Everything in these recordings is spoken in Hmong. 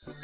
Koj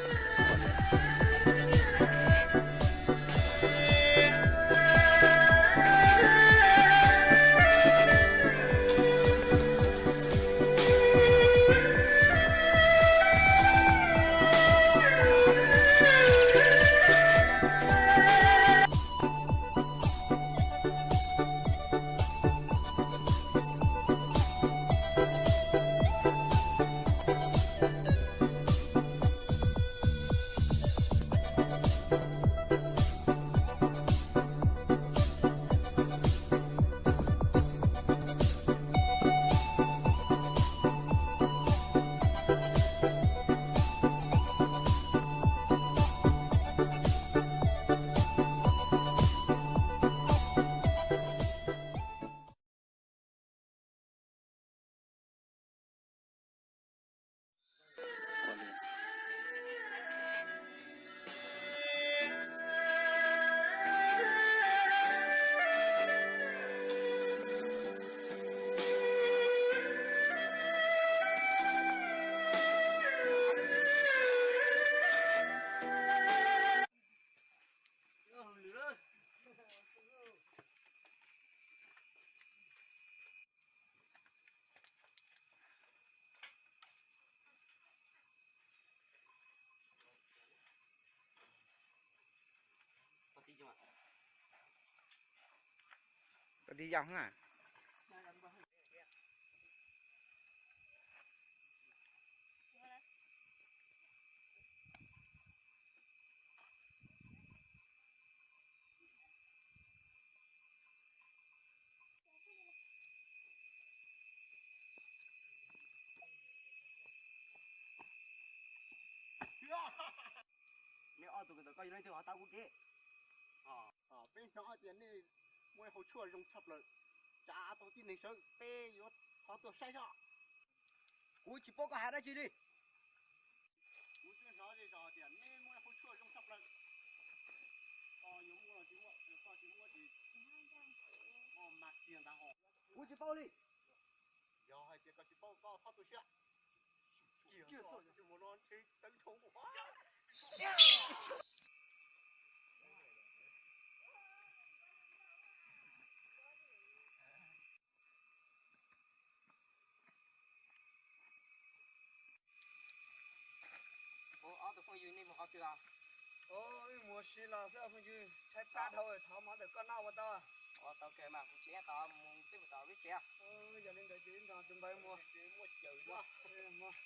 tig yau na. Nej ob tug ntawm koj yog leej twg ho tau kuv kev? Peb hnov tias nej muaj hauv tshuaj zoo tshaj plaws, tsa tau tib neeg sawv peb yuav thov tuaj saib zog. Kuv tsis paub koj hais dab tsi li. Kuv twb hnov zej zog tias nej muaj hauv tshuaj zoo tshaj plaws. Koj yuav muaj los tsis muaj, koj tsis muaj ces maj kiag ntag hos. Kuv tsis paub li. Yog hais tias koj tsis paub koj txhob tu siab. Mus no ntshe tawv dhau. Ua, ob tug phooj ywg nej mus qhov twg os? Wb mus ua si los xwb phooj ywg, tshaib plab dhau, thov mov ntawm koj noj ua tau. Ua tau kawg mas, kuv tsis ib tau mus twb mus tom peb tsev. Yog li ntawd ces wb nrog tus npawg mus.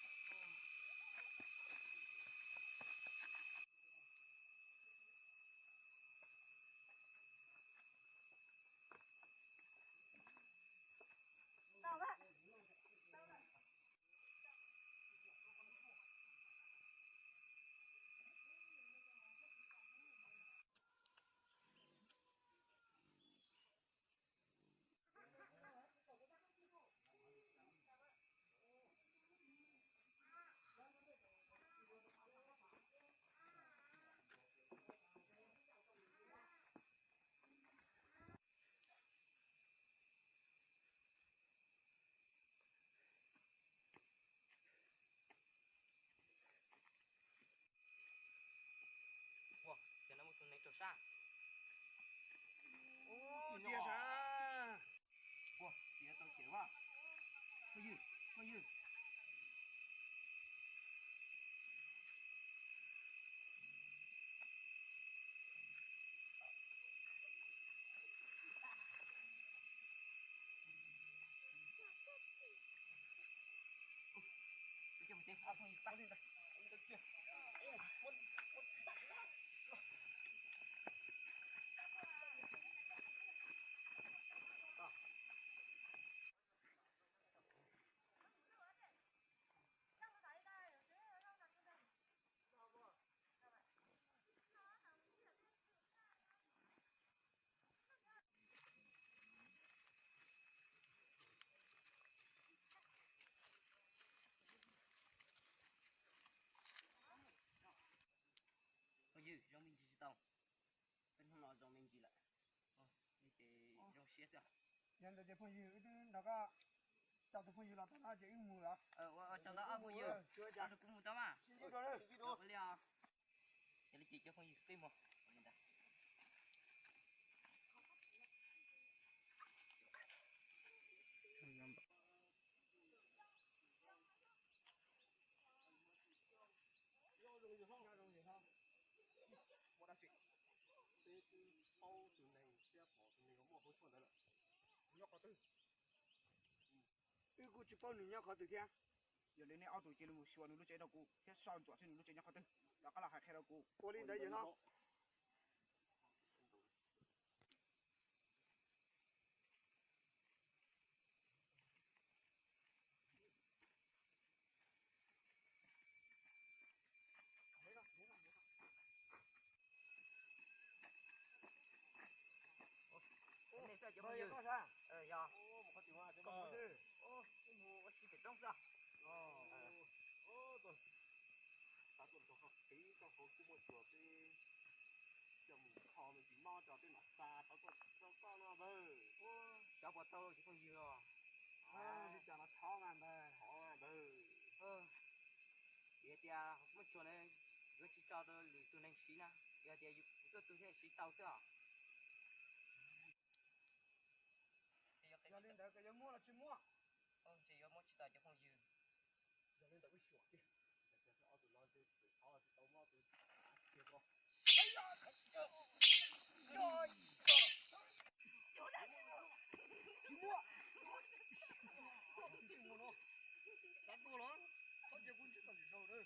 Ua, ces no muaj tus neeg rau sab. Ua, tias sab. Ua, tias tau cem mas. Phooj ywg, phooj ywg. Phooj ywg, zoo me ntsis tsis tau? Peb hnub no zoo me ntsis lawm, ces zoo siab xwb. Yog ntawd ces phooj ywg, wb twb nrog koj coj tus phooj ywg los tau no ces wb mus lawm. Ua tsaug ntau phooj ywg, kuv mus tau mas. Ua li os. Cov phooj ywg, peb mus. Peb twb paub tus neeg thiab pom tus neeg muaj hauv tshuaj ntawd lawm. Nyob qhov twg? Wb kuj tsis paub nws nyob qhov twg thiab. Yog li nej ob tug cia li mus xyuas nws lub tsev rau kuv thiab soj ntsuam seb nws lub tsev nyob qhov twg, rov qab los hais qhia rau kuv. Ua li ntawd yawg hlob. Yog mus ua si pem roob xwb. Xav tuaj nrog koj qiv koj qhov kuj muaj tsuas peb coj mus kho me ntsis mob rau peb mam xa rov tuaj rau koj no ntag. Xyov puas tau cov phooj ywg os. Li cas los thov mas ntag, thov mas ntag. Yog tias muaj tsuas na, yuav tsis tso rau lwm tus neeg siv na, yog tias yus tuaj tu thiaj siv tau xwb os. Yog li ntawd koj yuav muab los tsis muab? Ces yuav muab tsis tau cov phooj ywg. Yog li ntawd wb xyuas kiag. Ob tug no ntshe tsis tau mob tus tiag ko. Tsis muab. Tib tug no, txav dua los, txhob cia kuv ntsib tau lwm zaus na.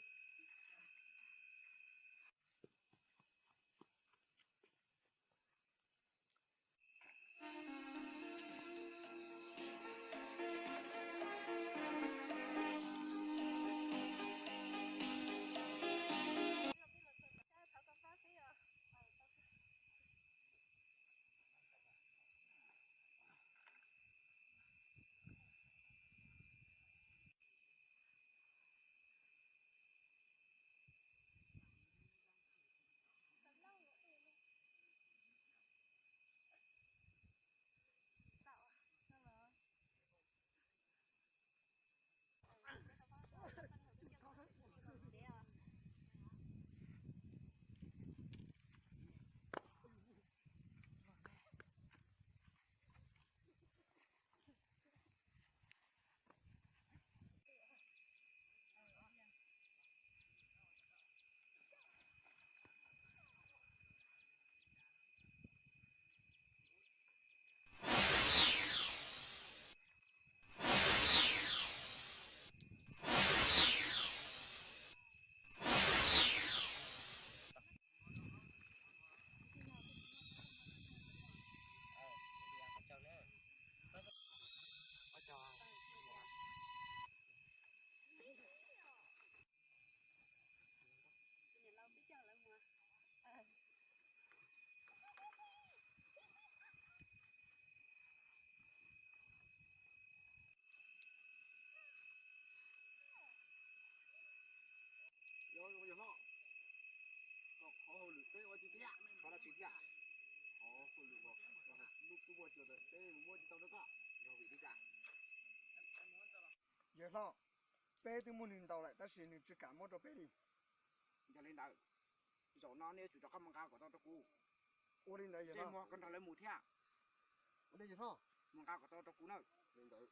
Yog zoo yog hlob, koj qhov hauj lwm peb ua tsis tiag, qhov dab tsi tiag? Qhov hauj lwm uas lub kub muaj tsuas ntawd peb mus muab tsis tau rau koj, yog vim li cas? Yawg hlob, peb twb muab nws ntaus lawm tab sis nws tsis kam muab rau peb li. Yog li ntawd, zaum no nej yuav tsum rov qab mus nqa kom tau rau kuv. Ua li ntawd yawg hlob, koj nrog lawv mus thiab. Ua li yawg hlob, mus nqa kom tau rau kuv na. Li ntawd.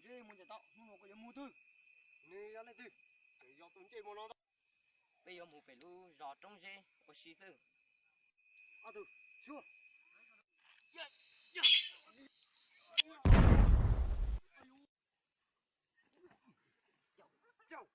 Ntsej muag ncaim tau, hnub no koj yuav mus twg? Nws yog leej twg? Tseem yog tus ntsej muag no ntag. Peb yuav mus pem lub zos Roob Zeb ua si xwb. Ob tug, xyuas. Caum,